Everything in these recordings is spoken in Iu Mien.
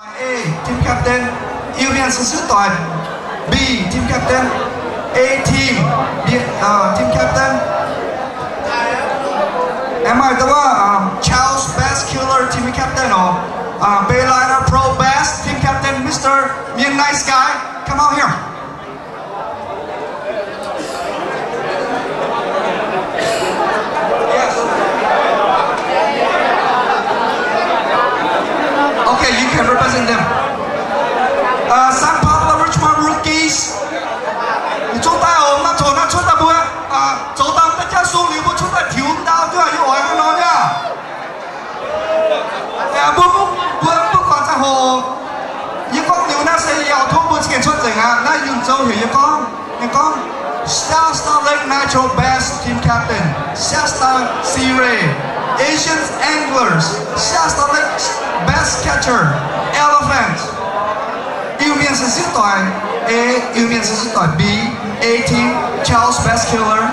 A, team captain, Iu Mien Sin Sieqv Doic. B, team captain, A team, uh, team captain. Am I the one? Um, Charles Bass Killer, team captain, or, uh, Bayliner Pro Bass, team captain, Mister Mien Nice Guy. Come out here. Yes. Okay, you can represent them. Uh, San Pablo Richmond Rookies. Yietc zungv daaih oc, mv nangc coc naaiv cuotv daaih mbuo, uh, zoux dangh daaih jauv sung liuz mbuo cuotv daaih tiux ndau duqv, yie oix hnangv nor nyei. Mbuo, mbuo, mbuo, mbuo guangc ziangh hoc. Yie gorngv liuz naaiv se yie tov mbuo za'gengh cuotv nzengc aqv. Naaiv yunh zoux heuc yie gorngv, ninh gorngv, Shasta Lake Natural Bass Team Captain, Shasta Sea Ray, Asian Anglers, Shasta Lake Bass Catcher, Elephant. Iu Mien Sin Sieqv Doic, A, Iu Mien Sin Sieqv Doic, B, A team, Charles Bass Killer,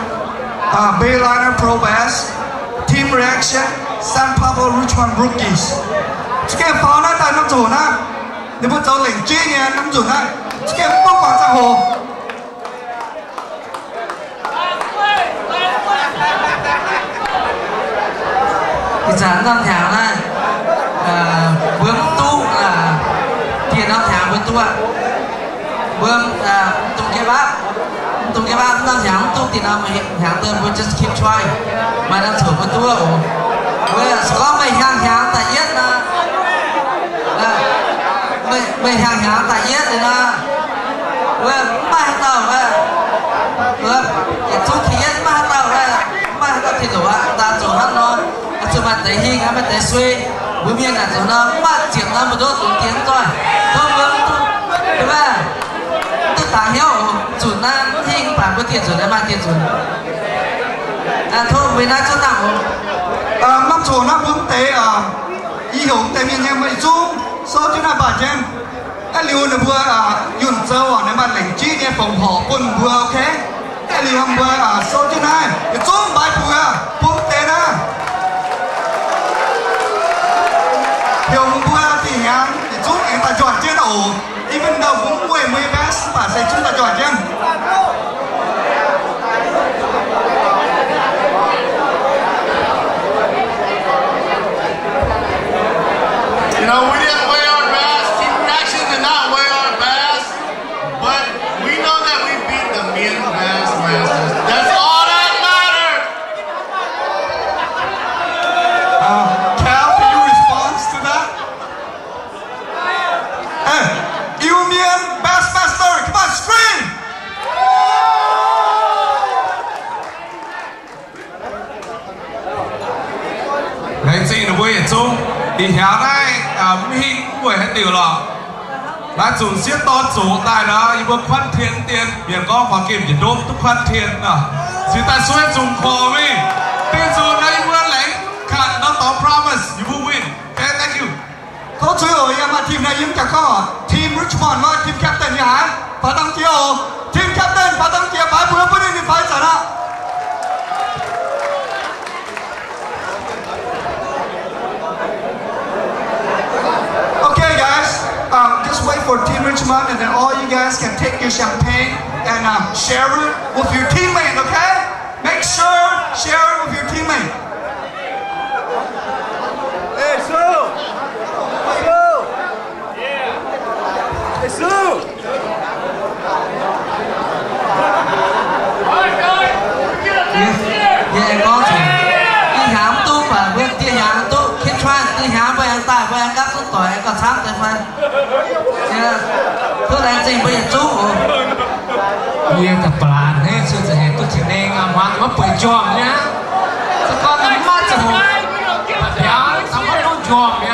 uh, Bayliner Pro Bass, Team Reaction, San Pablo Richmond Rookies. Za'gengh faaux naaiv daaih norm nzunc naaiv, ninh mbuo zoux lengc jeiv nyei norm nzunc naaiv. Za'gengh mv baac guangc ziangh hoc. Ih zanc norm hnyangx naaiv, mbuo mv duqv, dieh norm hnyangx mbuo duqv aqv. Mbuo, mv dungx give up, mv dungx give up, norm hnyangx mv duqv, dieh norm hnyangx deix mbuo just keep trying. Maaih norm coc mbuo duqv oc. Mbuo se gorngv meih hnyangx hnyangx da'yietv nor, meih, meih hnyangx hnyangx da'yietv liuz nor, mbuo mv maaih haaix dauh, yietc zungv da'yietv mv maaih haaix dauh, mv maaih haaix dauh tin-doqc aqv. Daaih zuqc hnangv nor, zuqc maaih deix hingh, maaih deix suei. Mbuo mienh naaic zuqc nor mv maaih ziepc norm mbu'ndongx zuqc diex mv zoih. Tov mbuo mv duqv, mv duqv dangx hnyouv oc. Zunc naaiv mv hingh, mv baac mbuo dieh nzunc naaiv maaih dieh nzunc. Tov mbuo naaiv cuotv dangh oc. Norm coc naaiv mbuo mv deix, i heuc mv deix mienh nyei, mbuo yietc zungv souv jienv naaiv mbaah jienv. Aa, liuz ninh mbuo yunh zoux oc, ninh maaih lengc jeiv nyei fongc horc bun mbuo, okay? Aa, liuz mbuo souv jienv naaiv, yietc zungv mbaix buoz bun mv deix naaiv. Heuc mbuo dinh hnyangx yietc zungv aengx daaih njoih jienv oc. Even though mbuo mv weih mbuo nyei best, mv baac se zungv daaih njoih jienv. You know, we didn't weigh our best. Team Reaction did not weigh our best. But we know that we beat the Mien Bassmasters. That's all that matters. Uh, Cal, can you respond to that? Hey, Iu Mien Bassmaster, come on, scream! Laengz zingh ninh mbuo yietc zungv. Ih hnyangx naaiv mv hingh mv weic haaix diuc lorqc. Laaic zuqc sieqv dorn zoqc daaih nor, yie mbuo kuanv tien dien, mienh gorngv faaux gemh njiec ndopv duqv kuanv tien nor. Cingx daaih sueih zungh korc mingh. Dinh zuqc naaiv yie mbuo laengz kanh norm dorngx promise yie mbuo win. Okay, thank you. Tov zuiz oc, yiem maaih team naaiv yiem jaax gorngv oc, Team Richmond wuov team captain yiem haaix? Faaux dangh jiex oc. Team captain faaux dangh jiex, faix buoz bun ninh, ninh faix zanc aqv. Okay, guys, um, just wait for Team Richmond, and then all you guys can take your champagne and, um, share it with your teammate, okay? Make sure share it with your teammate. Hey, Su! Su! Hey, Su! Yie, yie aengx gorngv zuqc, ih hnyangx mv duqv baac mbuo dieh hnyangx duqv, keep trying, ih hnyangx mbuo aengx daaih, mbuo aengx gapv zunv doic, aengx gauh camv deix fai. Yie duqv laengz zingh mbuo yietc zungv oc. Yie daaih ba'laqc hneiv, sueih zanc hec duqv cingx neng aqv, muangx maiv bueix njormh nyei aqv. Se gorngv maiv zuqc hoc, mbiauz maiv duqv njormh.